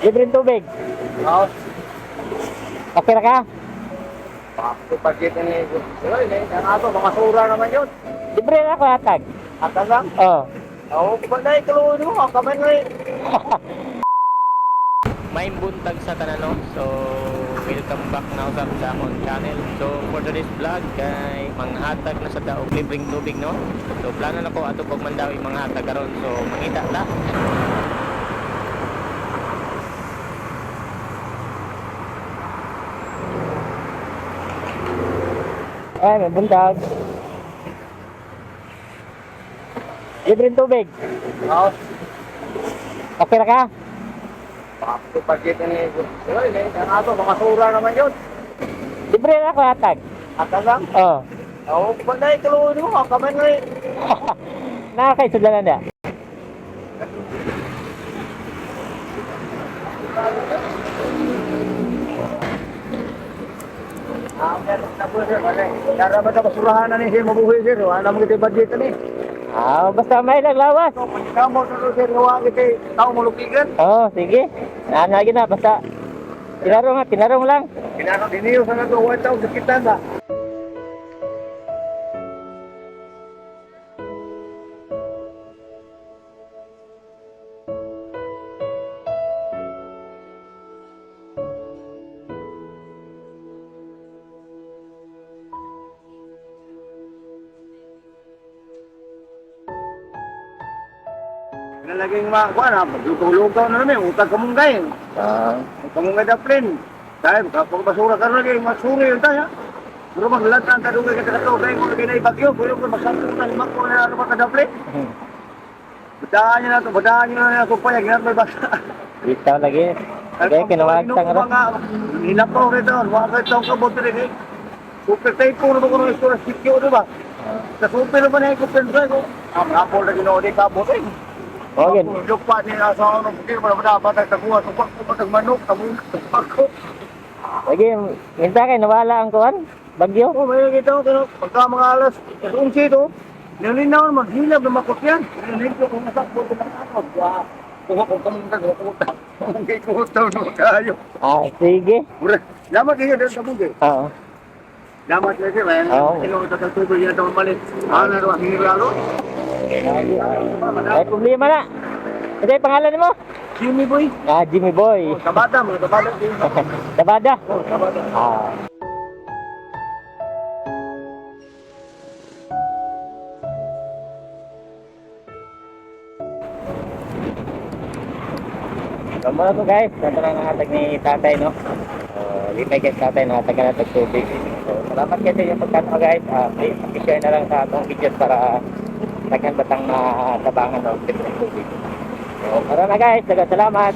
Libreng tubig. Oo. Okay ra ka? Bakit pagkita ni Uy, ang ato, mga sura naman yun. Libre na ako hatag. Ata lang. Oo. Oo, oh, na ikaluin mo, ang kamay na eh. May buntag sa tanan, no? So, welcome back na usab sa akong channel. So, for today's vlog, kay manghatag na sa taog libreng tubig, no? So, plano na ko ato pag Mandaue manghatag karon. So, mangita ta. Ay, may buntag. Libreng tubig. Oo. Okay ra ka? Bakit pagkita ni Uy, ang ato, mga sura naman yun. Libre na ako hatag. Ata lang. Oo. Oo, oh, na ikaluin mo, ang kamay na eh. Nakakaisudlanan na. Ah, meron na po sir, wala eh. Dara ba sa basurahan na ni sir, mabuhay sir, wala mo kita budget ni. Ah, basta may lang lawas. So, pagkamo sa sir, wala kita tao mulukigan. Oo, sige. Ano na, basta tinarong ha, tinarong lang. Kinano diniyo sa nato, wala tao sakitan ba? Nalaging mga kuan ha, maglugaw-lugaw na namin, utag kamunggay. Ah, Kamunggay da plane. Dahil kapag basura ka lagi, masuri yun tayo. Pero maglatan ka dugay ka kato, kaya kung lagi na ibagyo, pero kung magsangko na lima ko na ano ka da plane. Badaan niyo na ito, badaan niyo na ito, payag na may basa. bitaw lagi. Okay, kinawagtang ra. Mga hinapaw rito, mga kaitong kabote rin eh. Super typhoon na ba ko ng istura, sikyo di ba? Sa super naman na ikupen ko. Ang hapon na ginoo di kabot eh. Okay. Lupa ni asa ano bukir wala pa dapat ang taguha tupak ko patag manok tamo tupak ko. Lagi, minta kay nawala ang kuan, bagyo. Oh, may kita ko pero pagka mga alas 11 to. Nilinaw naman hilab na makot yan. Nilinaw ko masakbo ko mga ako. Wa. Kuha ko kamong tag ko ta. Kay ko taw no kayo. Ah, sige. Mura. Damat kayo dito sa bukir. Oo. Damat kayo sir. Oo. Ino ta tubig yan daw malit. Ana ro ang hiralo. Ay, problema na. Ito yung pangalan mo? Jimmy boy. Ah, Jimmy Boy. Oh, Tabata, mga tabata. Tabada. Oh, tabata. Ah. So, muna to guys, ito na nangatag ni tatay, no? Lipay guys, tatay, nangatag na tag tubig. So, salamat guys sa inyong pagkano guys. Please, pakishare na lang sa atong videos para daghan batang matabangan ng tubig. So, para na guys, daghang salamat.